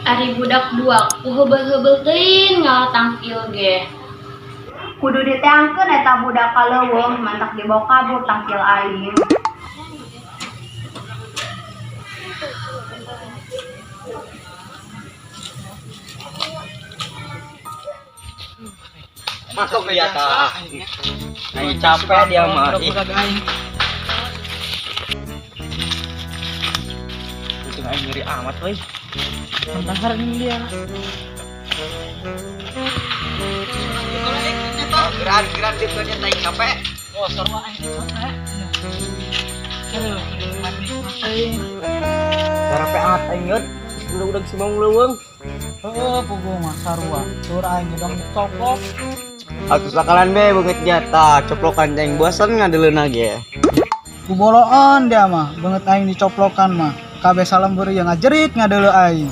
Ari budak dua ku heubeul-heubeul teuing ngala tangkil ge. Kudu diteangkeun eta budak ka leuweung mantak dibawa kabur tangkil aing. Masuk ke jatah. Aing capek dia mah. Ih. Kucing aing ngeri amat euy. Bentar ini dia. Geran geran dia tuh aing capek. Oh, sarua aing capek. Aduh, aing. Capek amat aing yeuh. Udah si bang leuweung. Heuh, puguh mah sarua. Tur aing dong coplok. Atuh sakalan be beungeut jatah, coplokan aing bosan ngadeleuna ge. Kuboloan dia mah, beungeut aing dicoplokan mah. Kabeh salembur yang ngajerit ngadeuleu aing.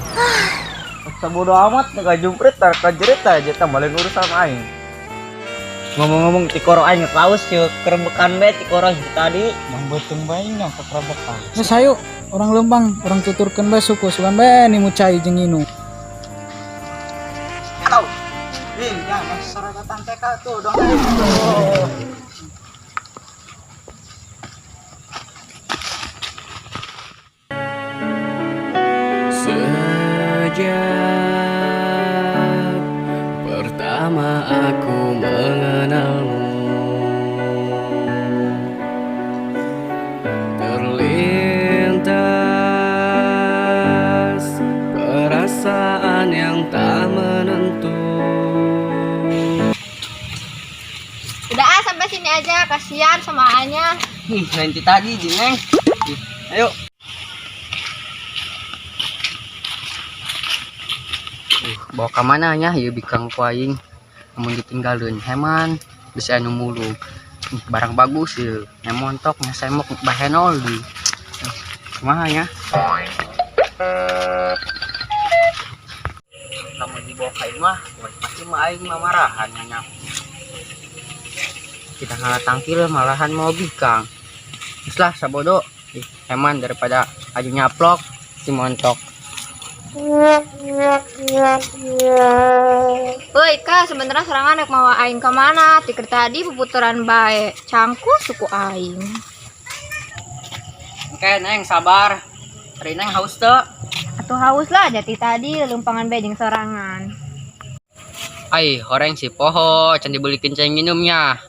Sabodo amat nek jumprit tar kajerit aja tambah lain urusan aing. Ngomong-ngomong tikoro aing raus yeuh kerembekan be tikoro tadi. Bang beuteung bae nya kekerebekan. Geus hayu, urang leumpang, urang tuturkeun bae suku sugan bae nimu cai jeung nginu. Atau Ih, jangan sorotan TK tuh dong. Sejak pertama aku mengenalmu, terlintas perasaan yang tak menentu. Udah ah sampai sini aja, kasihan sama Anya. Nanti tadi jeung Neng. Ih, ayo. Bawa ka mana nya ieu bikang ku aing. Lamun ditinggalkeun heman bisa anu mulung. Ih, barang bagus ieu. Nya montok nya semok bahenol deui. Kumaha nya? Lamun dibawa ka imah, pasti mah aing mah marahan nya. Kita ngalah tangkil malahan mau bikang. Geus lah sabodo. Ih, heman daripada aju nyaplok si montok. Woi kak, sebenarnya serangan rek mawa aing ke mana? Tikir tadi puputeran bae, cangku suku aing. Oke, Neng, sabar. Hari Neng haus teu? Atuh haus lah, jati tadi lelumpangan bae jeung sorangan. Ai, horeng si poho, can dibelikeun cai nginumnya.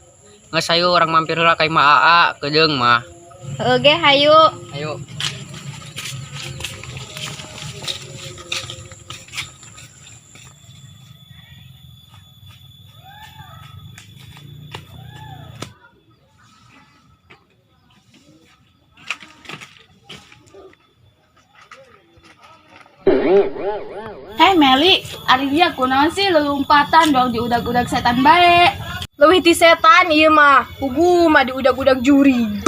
Geus hayu urang mampir heula ka imah AA, keudeung mah. Heueuh ge hayu. Ayo. Hei Meli, ari dia kunaon sih lelumpatan dong diudag-udag setan bae. Leuwih ti setan ieu mah, puguh mah diudag-udag jurig.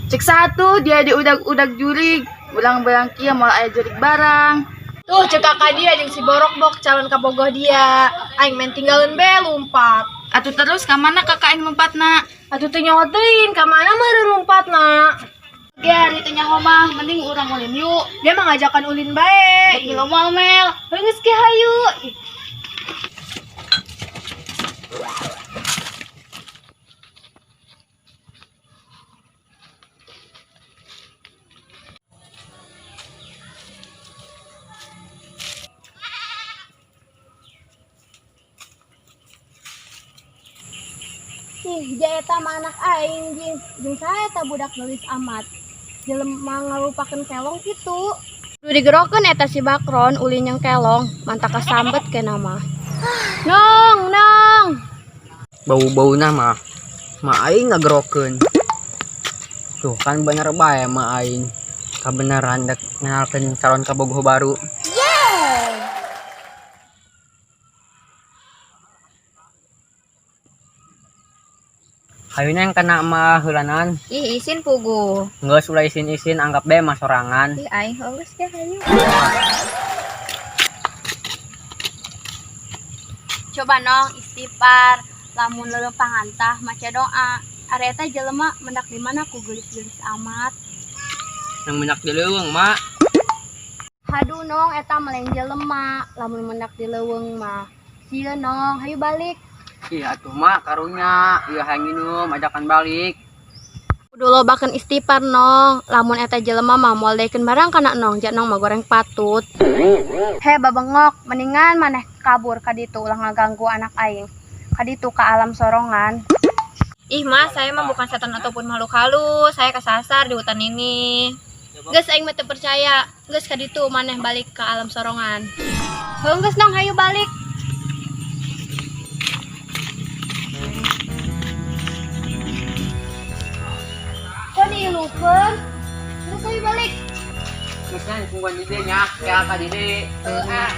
Cek satu dia diudag-udag jurig, belang-belang kieu moal aya jurig barang. Tuh cek kakak dia jeung si borokbok calon kabogoh dia. Aing main tinggalin be lumpat. Atuh terus ka mana kakak aing lompatna? Atuh teu nyaho teuing ka mana meureun lompatna. Ge ari teu nyaho mah mending urang ulin yuk. Dia mah ngajakan ulin bae. Dek milu moal Mel. Heuh geus ge hayu. Ih. Ih, ja eta mah anak aing jeung jeung saha eta budak geulis amat. Jelema ngalupakeun kelong kitu. Duh digerokeun eta si Bakron ulin yang kelong, mantak kasambet kena mah. Nong, nong. Bau-bauna mah mah aing ngagerokeun. Tuh kan bener bae mah aing. Kabeneran dek ngenalkeun calon kabogoh baru. Hayu Neng kana mah heulanan. Ih, isin puguh. Geus ulah isin-isin anggap bae mah sorangan. Ih, aing heuh geus ge hayu. Coba nong istighfar, lamun leuleumpangan tah maca doa. Ari eta jelema mendak di mana ku geulis-geulis amat. Yang mendak di leuweung, Mak. Haduh Nong, eta mah lain jelema, lamun mendak di leuweung mah. Sieun Nong, hayu balik. Ih atuh mah karunya, ieu hayang nginum ajakan balik. Kudu lobakeun istighfar Nong, lamun eta jelema mah moal daekeun barang kana Nong, ja Nong mah goreng patut. He babengok, mendingan maneh kabur ka ditu ulah ngaganggu anak aing. Ka ditu ka alam sorongan. Ih mas, saya mah bukan setan ataupun makhluk halus. Saya kesasar di hutan ini. Geus aing mah teu percaya. Geus ka ditu maneh balik ke alam sorongan. Heuh geus Nong, hayu balik. Kok dilukeun? Geus hayu balik. Geus kan tungguan di dieu nya, kayak ka di dieu. Heuh ah.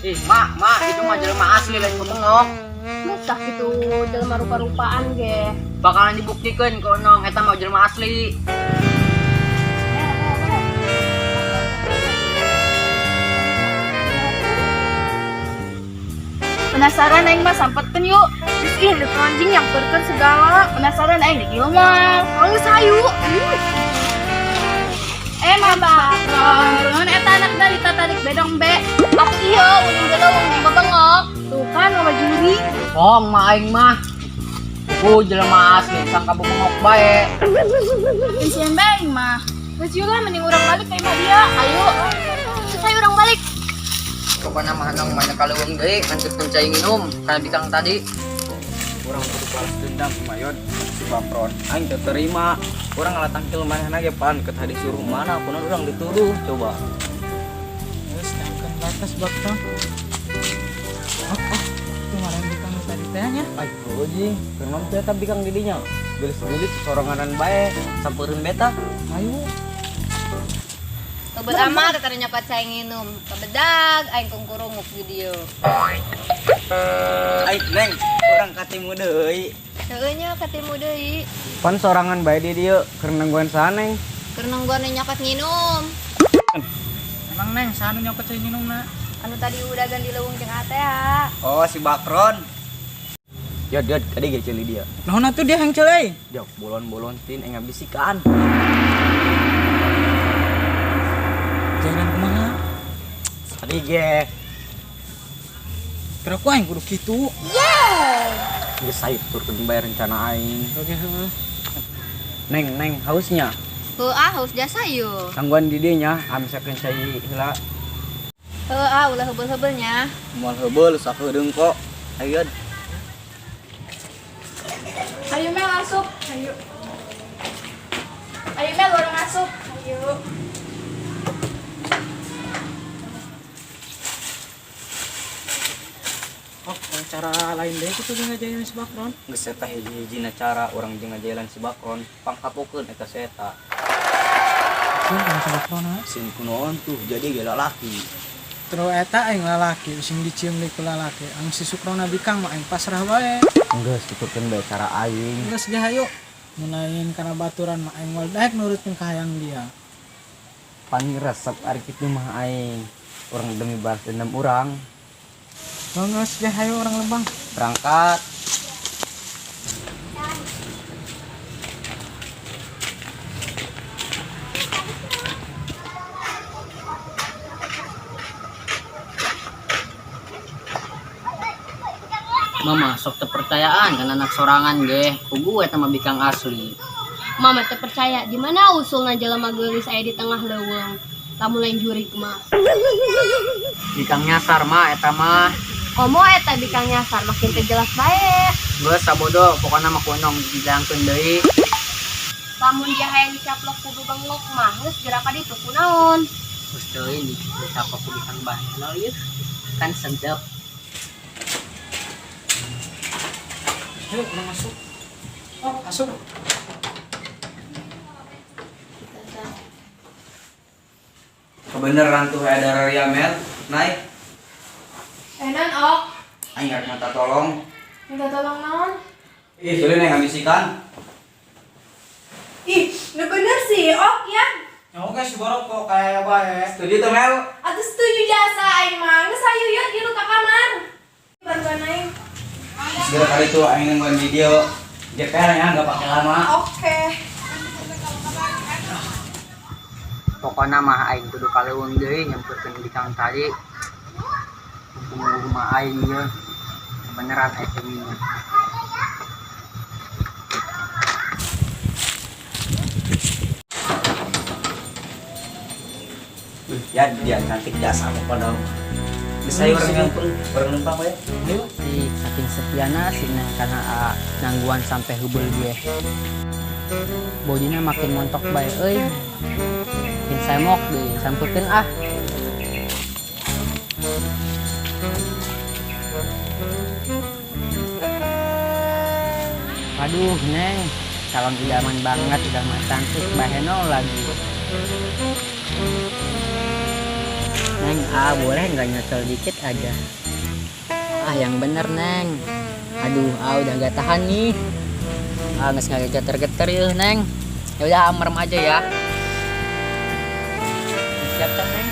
Ih, mak, mak, itu mah jelema asli lain bebengok. Geus tah kitu jelema rupa-rupaan ge. Bakalan dibuktikan ku Nong eta mah jelema asli. Penasaran aing mah sampetkeun yuk. Terus ih ada anjing yang perkeun segala. Penasaran aing di ieu mah. Geus hayu. Eh mah Bakron, kunaon eta anak dari tatarik bedong be. Aku iya ulin geleuweung jeung babengok. Tuh kan mama juri. Bohong mah aing mah. Ku jelema asli sangka bebengok bae. Sieun bae aing mah. Geus yuk lah mending urang balik ka imah dia. Ayo. Geus hayu urang balik. Pokoknya mah Nong mana kaleuweung deui nganterkeun cai nginum kana bikang tadi. Urang kudu balas dendam mayon si Bakron. Aing teu terima. Urang ngalatangkil manehna ge pan ke tadi suruh mana kunaon urang dituduh coba. Geus tangkeun batas Bakron. Oh, oh, itu malah bikang tadi teh nya. Ay, jing, kunaon teh eta bikang di dinya. Gelis-gelis soronganan bae, sampeurkeun beta. Ayo. Kebeut amat tadi nyokot saya nginum. Kebedag aing kungkurunguk di dieu. Ay, Neng, urang katimu deui. Heueuh nya katimu deui. Pan sorangan bae di dieu keur nungguan saha, Neng? Keur nungguan nyokot nginum. Emang Neng, saha nu nyokot cai nginumna? Anu tadi udagan di leuweung jeung atea. Oh, si Bakron. Yod, yod, tadi ge ceuli dia. Naon atuh dia hang ceuleuy? Dia bolon-bolon tin aing ngabisikan. Jangan kumaha? Tadi ge Kira ku aing kudu kitu. geus sae turun bae rencana aing. Oke, heueuh. Neng, Neng, hausnya. Heuh ah, haus jasa yeuh. Tangguan di dieu nya, amisakeun cai heula. Heuh ah, ulah heubeul-heubeul nya. Moal heubeul sakedeung kok. Ayo. Ayo Mel asup. Ayo. Ayo Mel urang asup. Ayo. Oh, cara lain deh kitu jeung ngajarin si Bakron. Geus eta hiji-hijina cara urang jeung ngajalan si Bakron, pangkapokeun eta si eta. Sieun kana si Bakron ha. Sieun kunaon tuh jadi ge lalaki. Terus eta aing lalaki sing dicium deui ku lalaki. Ang si Sukrona bikang mah aing pasrah bae. Geus tuturkeun bae cara aing. Geus ge hayu. Mun lain kana baturan mah aing moal daek nurutkeun kahayang dia. Pan resep ari kitu mah aing. Urang demi balas dendam urang. Geus ge hayu urang lembang. Berangkat. Mama sok teu percayaan kan anak sorangan ge. Kugu eta mah bikang asli. Mama teu percaya di mana usulna jelema geulis aya di tengah leuweung. Lamun lain jurig mah. Bikang nyasar mah eta mah. Komo eta bikang nyasar makin teu jelas bae. Geus sabodo pokona mah ku Nong dibilangkeun deui. Lamun dia hayang dicaplok ku bebengok mah geus geura ka ditu kunaon. Geus teuing dicaplok ku bikang bahenol ieu. Kan sedep. Ayo urang masuk. Oh, asup. Kebeneran tuh ada Ria Mel, naik. Eh non ok, Aing rek minta tolong. minta tolong naon? Ih, sulit neng ngabisikan. Ih, nu bener sih, ok ya. Ya oke si borok kok kayak bae. Setuju tuh Mel? Atuh setuju jasa aing mah. Geus hayu yeuh di ka kamar. Bantuan aing. Segera kali tuh aing nungguin video. JPL ya, nggak pakai lama. Oke. Pokoknya mah aing kudu kaleuweung deui nyamperkeun bikang tadi. Mumpung rumah aing ieu. Beneran aing ini. Wih, ya dia cantik jasa pokoknya. Bisa ya orang yang orang numpang we. Ayo si saking setiana si neng karena nangguan sampai hubul dia. Bodina makin montok bae euy. Makin semok deui, sampeurkeun ah. Aduh, Neng, calon idaman banget, idaman cantik, bahenol lagi. Neng, ah boleh nggak nyocol dikit aja? Ah, yang bener, Neng. Aduh, ah udah nggak tahan nih. Ah, nggak sengaja geter-geter yuk, Neng. Ya udah, merem aja ya. Siap kan, Neng?